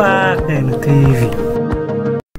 FRN TV.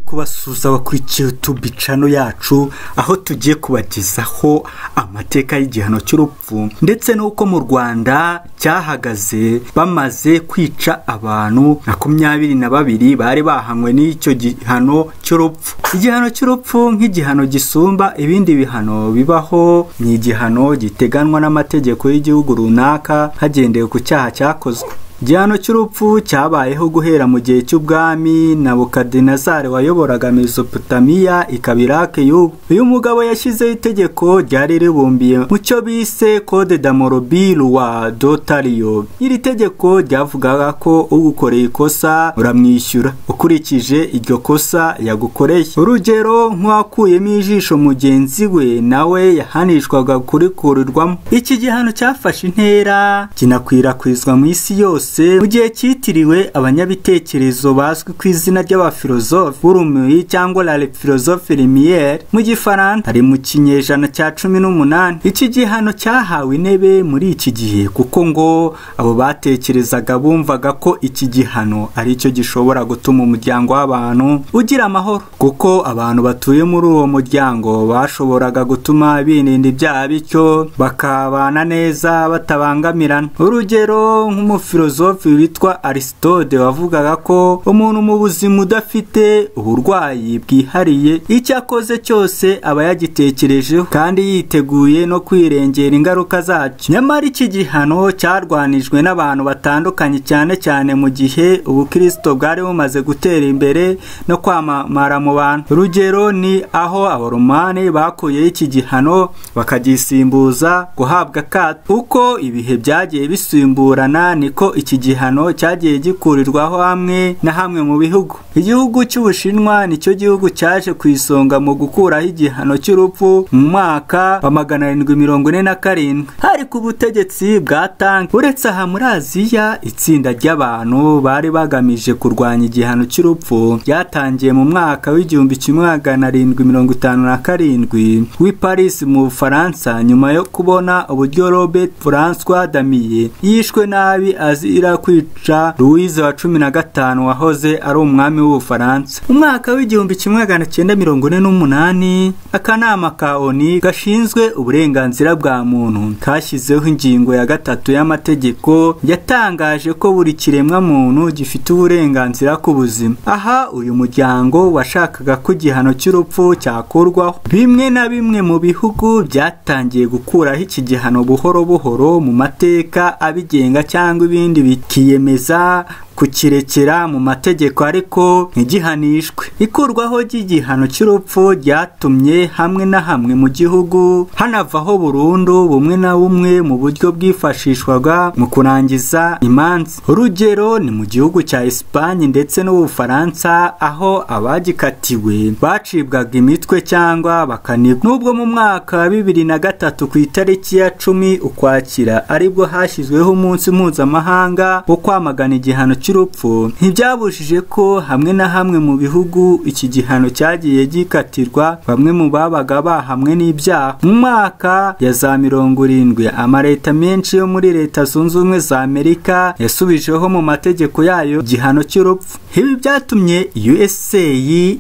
Kubasuhuza abakurikiye YouTube channel yacu, aho tugiye kubagezaho amateka y'igihano cy'urupfu ndetse n'uko mu Rwanda cyahagaze bamaze kwica abantu 22 bari bahanywe n'icyo gihano cy'urupfu. Igihano cy'urupfu nk'igihano gisumba ibindi bihano bibaho, ni igihano giteganwa n'amategeko y'igihugu runaka hagendewe ku cyaha cyakozwe. Igihano cy'urupfu cyabayeho guhera mu gihe cy'ubwami Nabukadinezari wayoboraga Mesopotamiya ikaba Iraq y'ubu. Uyu mugabo yashyizeho itegeko ryari ribumbiye mu cyo bise Code d'Hammurabi wa Dotario. Iri tegeko ryavugaga ko ugukoreye ikosa uramwishyura ukurikije iryo kosa yagukoreye. Urugero nk'uwakuyemo ijisho mugenzi we nawe yahanishwaga kurikurirwamo. Iki gihano cyafashe intera kinakwirakwizwa mu isi yose mu gihe cyitiriwe abanyabitekerezo bazwi ku izina ry'abafilozofe b'urumuri cyangwa la philosophe lumière mu Gifaransa, ari mu kinyejana cya 18. Iki gihano cyahawe intebe muri iki gihe kuko ngo abo batekerezaga bumvaga ko iki gihano ari cyo gishobora gutuma umuryango w'abantu ugira amahoro, kuko abantu batuye muri uwo muryango bashoboraga gutuma birinda ibyaha bityo bakabana neza batabangamirana. Urugero nk'umufilozofe witwa Aristote wavugaga ko umuntu mu buzima udafite uburwayi bwihariye icyo akoze cyose aba yagitekerejeho kandi yiteguye no kwirengera ingaruka zacyo. Nyamara iki gihano cyarwanijwe n'abantu batandukanye, cyane cyane mu gihe ubukristo bwari bumaze gutera imbere no kwamamara mu bantu. Urugero ni aho abaromani bakuyeho iki gihano bakagisimbuza guhabwa akato. Uko ibihe byagiye bisimburana niko iki gihano cyagiye gikurirwaho hamwe na hamwe mu bihugu. Igihugu cy'Ubushinwa nicyo gihugu cyaje ku isonga mu gukuraho igihano cy'urupfu mu mwaka wa 747 hari ku butegetsi bwa Tang. Uretse aha muri Aziya, itsinda ry'abantu bari bagamije kurwanya igihano cy'urupfu ryatangiye mu mwaka w'1757 w'i Paris mu Bufaransa, nyuma yo kubona uburyo Robert François Damier yishwe nabi azira kwica Louis wa 15 wahoze ari umwami w'Ubufaransa. Umwaka w'1948 akanama ka ONU gashinzwe uburenganzira bwa muntu kashyizeho ingingo ya 3 y'amategeko yatangaje ko buri kiremwa muntu gifite uburenganzira ku buzima. Aha uyu muryango washakaga ko igihano cy'urupfu cyakurwaho. Bimwe na bimwe mu bihugu byatangiye gukuraho iki gihano buhoro buhoro mu mateka abigenga cyangwa ibindi bikiyemeza kukirekera mu mategeko ariko ntigihanishwe. Ikurwaho ry'igihano cy'urupfu ryatumye hamwe na hamwe mu gihugu hanavaho burundu bumwe na bumwe mu buryo bwifashishwaga mu kurangiza imanza. Urugero ni mu gihugu cya Espagne ndetse n'Ubufaransa, aho abagikatiwe bacibwaga imitwe cyangwa bakanigwa. Nubwo mu mwaka wa 2003 ku itariki ya 10 Ukwakira aribwo hashyizweho umunsi mpuzamahanga wo kwamagana igihano cy'urupfu, ntibyabujije ko hamwe na hamwe mu bihugu iki gihano cyagiye gikatirwa bamwe mu babaga bahamwe n'ibyaha. Mu mwaka ya za 70 amaleta menshi yo muri Leta Zunze Ubumwe za Amerika yasubijeho mu mategeko yayo igihano cy'urupfu. Ibi byatumye USA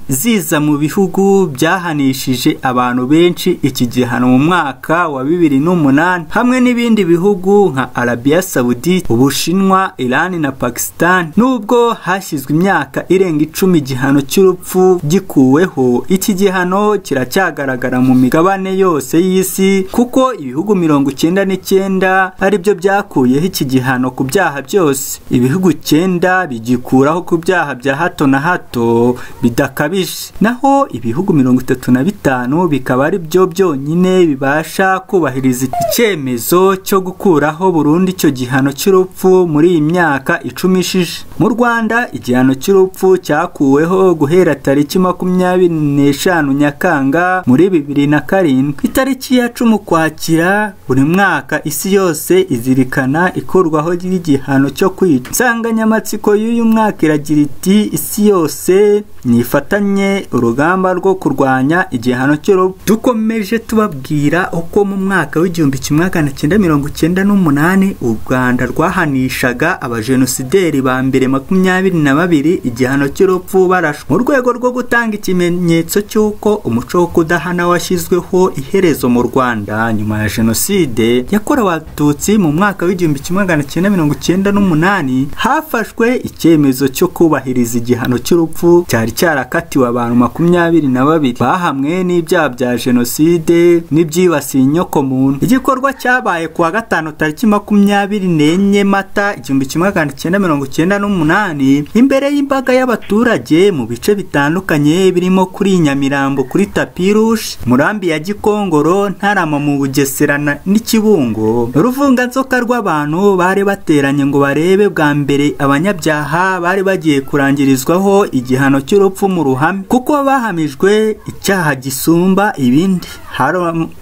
ziza mu bihugu byahanishije abantu benshi iki gihano mu mwaka wa 2008, hamwe n'ibindi bihugu nka Arabia Saudite, Ubushinwa, Iran na Pakistan. Nubwo hashyizwe imyaka irenga 10 igihano cy'urupfu gikuweho, iki gihano kiracyagaragara mu migabane yose y'isi, kuko ibihugu 99 aribyo byakuyeho iki gihano ku byaha byose. Ibihugu 9 bigikuraho ku byaha bya hato na hato bidakabije, naho ibihugu 35 bikaba ari byo byonyine bibasha kubahiriza icyemezo cyo gukuraho burundu icyo gihano cy'urupfu muri iyi myaka 10 ishize. Mu Rwanda igihano cy'urupfu cyakuweho guhera tariki 25 Nyakanga muri 2007. Itariki ya 10 Ukwakira buri mwaka isi yose izirikana ikurwaho ry'igihano cyo kwica. Insanganyamatsiko y'uyu mwaka iragira iti: isi yose nifatanye urugamba rwo kurwanya igihano cy'urupfu. Dukomeje tubabwira uko mu mwaka w'1998 u Rwanda rwahanishaga abajenosideri ba mbere 22 igihano cy'urupfu barashwe mu rwego rwo gutanga ikimenyetso cy'uko umuco wo kudahana washyizweho iherezo mu Rwanda nyuma ya jenoside yakorewe Abatutsi mu mwaka w'1998. Hafashwe icyemezo cyo kubahiriza igihano cy'urupfu cyari cyarakatiwe abantu 22 bahamwe n'ibyaha bya jenoside n'ibyibasiye inyokomuntu. Igikorwa cyabaye kuwa gatanu tariki 24 Mata 1998 imbere y'imbaga y'abaturage mu bice bitandukanye birimo kuri Nyamirambo kuri Tapis Rouge, Murambi ya Gikongoro, Ntarama mu Bugesera n'Ikibungo. Uruvunganzoka rw'abantu bari bateranye ngo barebe bwa mbere abanyabyaha bari bagiye kurangirizwaho igihano cy'urupfu mu ruhame kuko bahamijwe icyaha gisumba ibindi.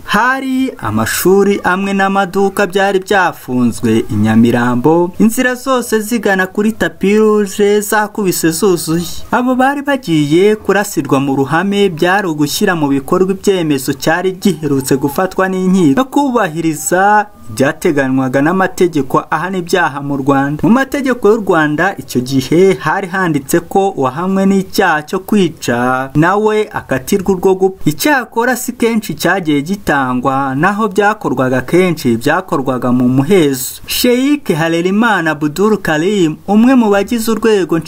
Hari amashuri amwe n'amaduka byari byafunzwe i Nyamirambo, inzira zose zigana kuri Tapis Rouge zakubise zuzuye. Abo bari bagiye kurasirwa mu ruhame byari ugushyira mu bikorwa ibyemezo cyari giherutse gufatwa n'inkiko no kubahiriza byateganywaga n'amategeko ahana ibyaha mu Rwanda. Mu mategeko y'u Rwanda icyo gihe hari handitse ko uwahamwe n'icyaha cyo kwica nawe akatirwa urwo gupfa. Icyakora si kenshi cyagiye gitangwa, naho byakorwaga kenshi byakorwaga mu muhezo. Sheikh Harerimana Abdul Karim, umwe mu bagize urwego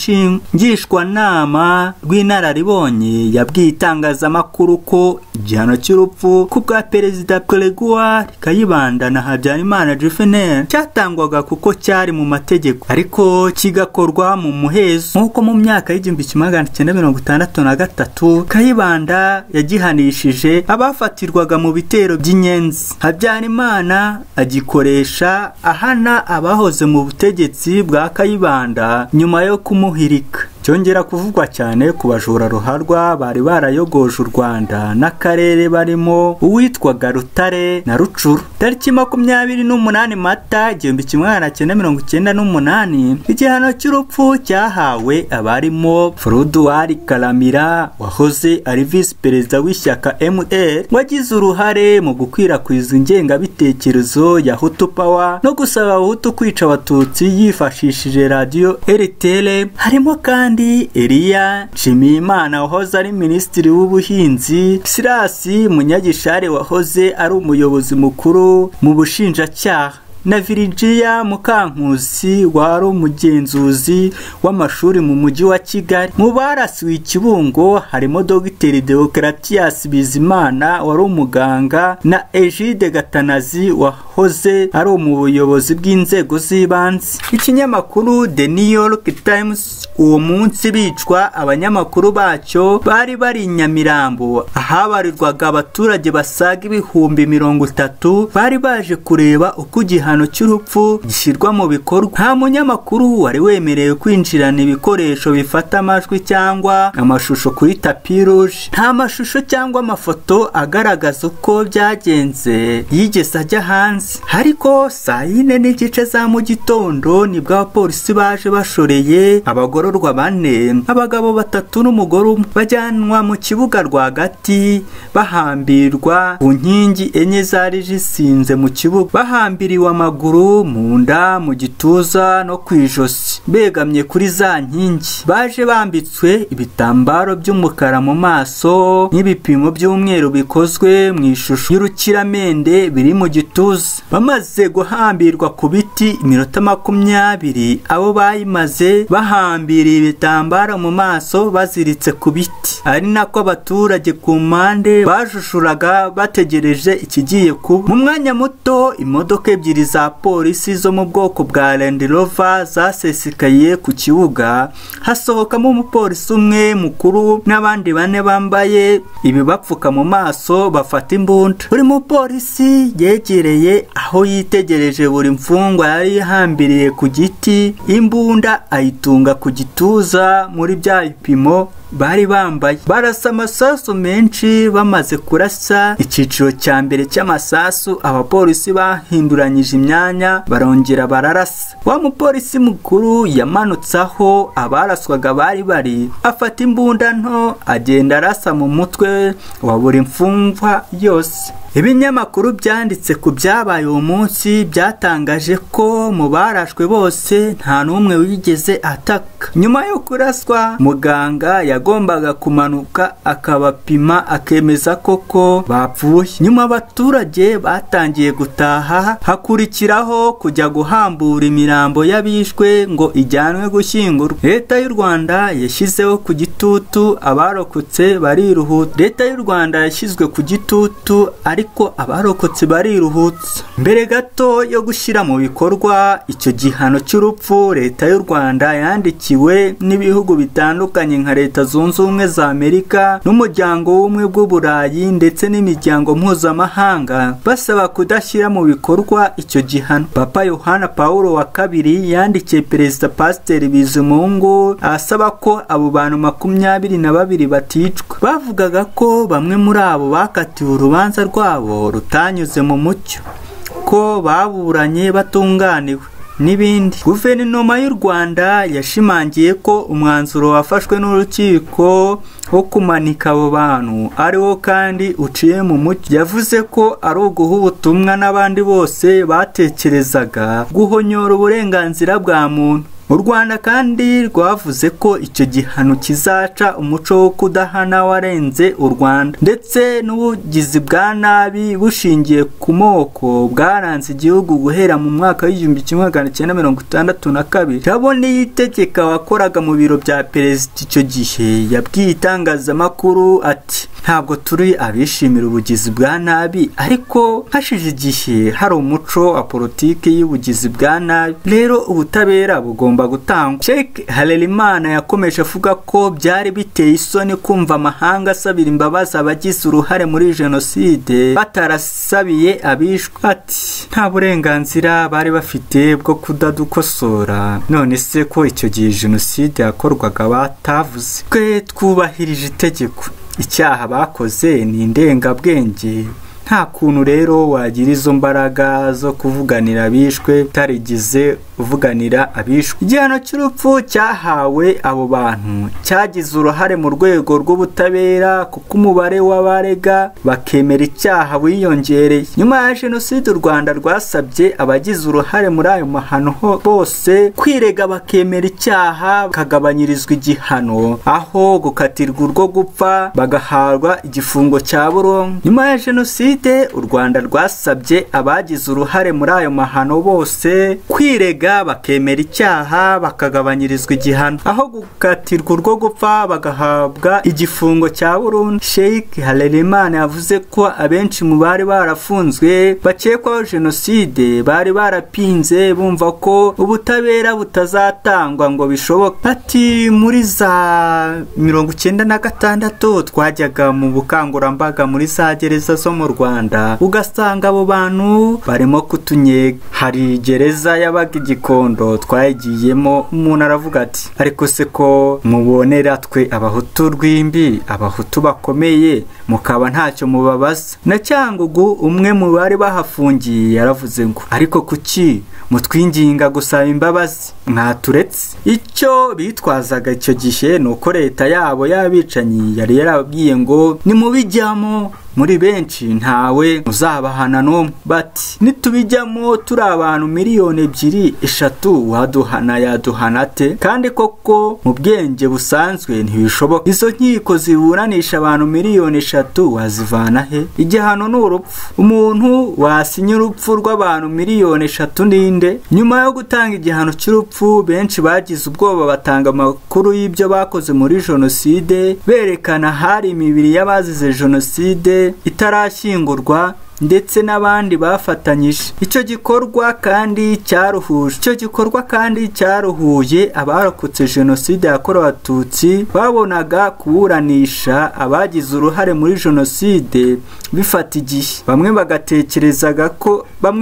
ngishwanama rw'inararibonye, yabwiye itangazamakuru ko igihano cy'urupfu ku bwa Perezida Gregoire Kayibanda na Habyarimana Juvenal cyatangwaga kuko cyari mu mategeko ariko kigakorwa mu muhezo, nk'uko mu myaka y'1963 Kayibanda yagihanishije abafatirwaga mu bitero by'inyenzi, Habyarimana agikoresha ahana abahoze mu butegetsi bwa Kayibanda nyuma yo kumuhirika. Cyongera kuvugwa cyane ku bajura ruharwa bari barayogoje u Rwanda n'akarere barimo uwitwaga Rutare na Rucuru. Tariki 28 Mata 1998 igihano cy'urupfu cyahawe abarimo Froduwari Karamira wahoze ari visi perezida w'ishyaka MR, wagize uruhare mu gukwirakwiza ingengabitekerezo ya Hutu Power no gusaba Abahutu kwica Abatutsi yifashishije radiyo RTL. Harimo kandi Eliya Nshimiyimana wahoze ari minisitiri w'ubuhinzi, Sirasi Munyagishari wahoze ari umuyobozi mukuru mu bushinjacyaha, na Virginia Mukankusi wari umugenzuzi w'amashuri mu mujyi wa Kigali. Mu barasiwe Ikibungo harimo Dr Deogratias Bizimana wari umuganga na Egide Gatanazi wahoze ari umuyobozi bw'inzego z'ibanze. Ikinyamakuru The New York Times uwo munsi bicwa abanyamakuru bacyo bari bari Nyamirambo ahabarirwaga abaturage basaga 30,000 bari baje kureba uko igihano cy'urupfu gishyirwa mu bikorwa. Nta munyamakuru wari wemerewe kwinjirana ibikoresho bifata amajwi cyangwa amashusho kuri Tapis Rouge. Nta mashusho cyangwa amafoto agaragaza uko byagenze yigeze ajya hanze. Ariko saa 4:15 za mu gitondo nibwo abapolisi baje bashoreye abagororwa 4, abagabo 3 n'umugore umwe, bajyanwa mu kibuga rwagati bahambirwa ku nkingi 4 zari zisinze mu kibuga. Bahambiriwe amaguru, mu nda, mu gituza no ku ijosi, begamye kuri za nkingi. Baje bambitswe ibitambaro by'umukara mu maso n'ibipimo by'umweru bikozwe mu ishusho y'urukiramende biri mu gituza. Bamaze guhambirwa ku biti iminota 20, abo bayimaze bahambiriye ibitambaro mu maso baziritse ku biti, ari nako abaturage ku mpande bajushuraga bategereje ikigiye kuba. Mu mwanya muto imodoka 2 za polisi zo mu bwoko bwa Land Rover zasesekaye ku kibuga, hasohokamo umupolisi umwe mukuru n'abandi 4 bambaye ibibapfuka mu maso bafata imbunda. Buri mupolisi yegereye aho yitegereje buri mfungwa yari ihambiriye ku giti, imbunda ayitunga ku gituza muri bya bipimo bari bambaye. Barasa amasasu menshi. Bamaze kurasa icyiciro cya mbere cy'amasasu, abapolisi bahinduranyije imyanya barongera bararasa. Wa mupolisi mukuru yamanutse aho abaraswaga bari bari, afata imbunda nto agenda arasa mu mutwe wa buri mfungwa yose. Ibinyamakuru byanditse ku byabaye uwo munsi byatangaje ko mu barashwe bose nta n'umwe wigeze ataka. Nyuma yo kuraswa, muganga yagombaga kumanuka akabapima akemeza koko bapfuye. Nyuma abaturage batangiye gutaha, hakurikiraho kujya guhambura imirambo y'abishwe ngo ijyanwe gushyingurwa. Leta y'u Rwanda yashyizeho ku gitutu abarokotse bariruhutsa. Leta y'u Rwanda yashyizwe ku gitutu ariko abarokotse bariruhutsa. Mbere gato yo gushyira mu bikorwa icyo gihano cy'urupfu, Leta y'u Rwanda yandikiwe n'ibihugu bitandukanye nka Leta Zunze Ubumwe za Amerika n'Umuryango w'Ubumwe bw'Uburayi ndetse n'imiryango mpuzamahanga basaba kudashyira mu bikorwa icyo gihano. Papa Yohana Paulo wa kabiri yandikiye Perezida Pasiteri Bizimungu asaba ko abo bantu 22 baticwa. Bavugaga ko bamwe muri abo bakatiwe urubanza rwabo rutanyuze mu mucyo, ko baburanye batunganiwe n'ibindi. Guverinoma y'u Rwanda yashimangiye ko umwanzuro wafashwe n'urukiko wo kumanika abo bantu ariwo kandi uciye mu mucyo. Yavuze ko ari uguha ubutumwa n'abandi bose batekerezaga guhonyora uburenganzira bwa muntu. U Rwanda kandi rwavuze ko icyo gihano kizaca umuco wo kudahana warenze u Rwanda, ndetse n'ubugizi bwa nabi bushingiye ku moko bwaranze igihugu guhera mu mwaka w'1962. Jabo Niyitegeka wakoraga mu biro bya perezida icyo gihe yabwiye itangazamakuru ati: "Ntabwo turi abishimira ubugizi bwa nabi, ariko hashize igihe hari umuco wa politiki y'ubugizi bwa nabi, rero ubutabera bugomba gutangwa." Sheikh Harelimana yakomeje avuga ko byari biteye isoni kumva amahanga asabira imbabazi abagize uruhare muri jenoside batarasabiye abishwe. Ati: "Nta burenganzira bari bafite bwo kudadukosora, none se ko icyo gihe jenoside yakorwaga batavuze? Twe twubahirije itegeko, icyaha bakoze ni indengabwenge. Nta kuntu rero wagira izo mbaraga zo kuvuganira abishwe utarigize uvuganira abishwe." Igihano cy'urupfu cyahawe abo bantu cyagize uruhare mu rwego rw'ubutabera kuko umubare w'abarega bakemera icyaha wiyongereye. Nyuma ya jenoside, u Rwanda rwasabye abagize uruhare muri ayo mahano bose kwirega bakemera icyaha bakagabanyirizwa igihano, aho gukatirwa urwo gupfa bagahabwa igifungo cya burundu. Nyuma ya jenoside, u Rwanda rwasabye abagize uruhare muri ayo mahano bose kwirega bakemera icyaha bakagabanyirizwa igihano, aho gukatirwa urwo gupfa bagahabwa igifungo cya burundu. Sheikh Harelimana yavuze ko abenshi mu bari barafunzwe bakekwaho jenoside bari barapinze bumva ko ubutabera butazatangwa ngo bishoboke. Ati: "Muri za 96 twajyaga mu bukangurambaga muri za gereza zo mu Rwanda, ugasanga abo bantu barimo kutunyega. Hari gereza yabaga Gikondo twayigiyemo, umuntu aravuga ati: ariko se ko mubonera twe abahutu rwimbi, abahutu bakomeye, mukaba ntacyo mubabaza?" Na Cyangugu umwe mu bari bahafungiye yaravuze ngo: "Ariko kuki mutwinginga gusaba imbabazi, mwaturetse?" Icyo bitwazaga icyo gihe ni uko leta yabo y'abicanyi yari yarababwiye ngo nimubijyamo muri benshi ntawe uzabahana n'umwe. Bati: "Nitubijyamo turi abantu 2 miliyoni, 3 waduhana yaduhana ate?" Kandi koko mu bwenge busanzwe ntibishoboka. Izo nkiko ziburanisha abantu 3 miliyoni wazivana he? Igihano ni urupfu. Umuntu wasinya urupfu rw'abantu 3 miliyoni ninde? Nyuma yo gutanga igihano cy'urupfu, benshi bagize ubwoba batanga amakuru y'ibyo bakoze muri jenoside, berekana hari imibiri y'abazize jenoside itarashyingurwa ndetse n'abandi bafatanyije. Icyo gikorwa kandi cyaruhuje icyo gikorwa kandi cyaruhuye abarokotse Jenoside yakorewe Abatutsi babonaga kuburanisha abagize uruhare muri Jenoside bifata igihe. Bamwe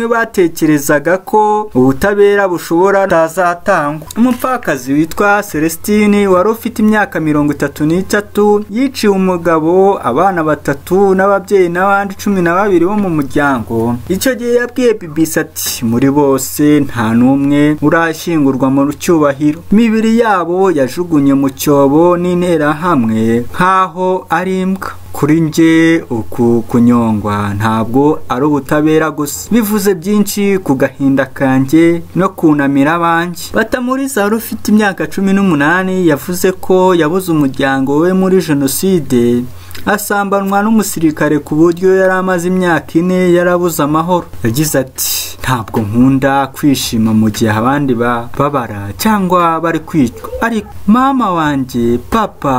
batekerezaga ko ubutabera bushobora kutazatangwa. Umupfakazi witwa Celestine wari ufite imyaka 33 yiciwe umugabo, abana 3 n'ababyeyi n'abandi 12 bo mu muryango. Icyo gihe yabwiye BBC ati: "Muri bose nta n'umwe urashyingurwa mu cyubahiro. Imibiri yabo yajugunye mu cyobo n'interahamwe nk'aho ari imbwa. Kuri njye uku kunyongwa ntabwo ari ubutabera gusa, bivuze byinshi ku gahinda kanjye no kunamira abanjye." Batamuriza wari ufite imyaka 18 yavuze ko yabuze umuryango we muri Jenoside, asambanwa n'umusirikare ku buryo yari amaze imyaka 4 yarabuze amahoro. Yagize ati: "Ntabwo nkunda kwishima mu gihe abandi babara cyangwa bari kwicwa, ariko mama wanjye, papa,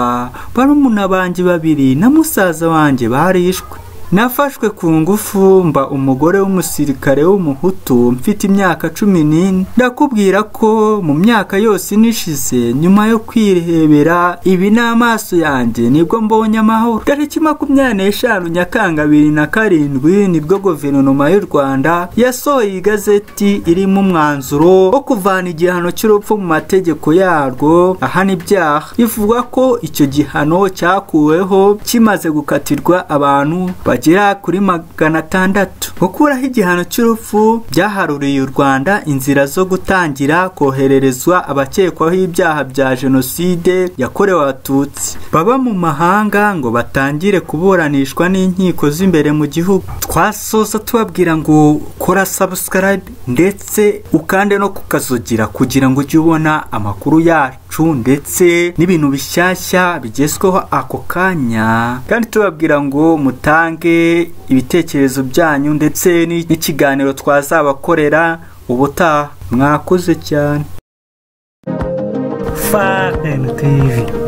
barumuna banjye 2 na musaza wanjye barishwe. Nafashwe ku ngufu mba umugore w'umusirikare w'umuhutu mfite imyaka 14. Ndakubwira ko mu myaka yose nishize nyuma yo kwirebera ibi n'amaso yanjye nibwo mbonye amahoro." Tariki 25 Nyakanga 2007 nibwo guverinoma y'u Rwanda yasohoye igazeti irimo umwanzuro wo kuvana igihano cy'urupfu mu mategeko yarwo ahana ibyaha. Ivuga ko icyo gihano cyakuweho kimaze gukatirwa abantu bagera kuri 600. Gukuraho igihano cy'urupfu byaharuriye u Rwanda inzira zo gutangira kohererezwa abakekwaho ibyaha bya Jenoside yakorewe Abatutsi baba mu mahanga ngo batangire kuburanishwa n'inkiko z'imbere mu gihugu. Twasoza tubabwira ngo kora subscribe ndetse ukande no kukazogira kugira ngo ujye ubona amakuru yacu ndetse n'ibintu bishyashya bigezweho ako kanya, kandi tubabwira ngo mutange ibitekerezo byanyu ndetse n'ikiganiro twazabakorera ubutaha. Mwakoze cyane. FAN TV.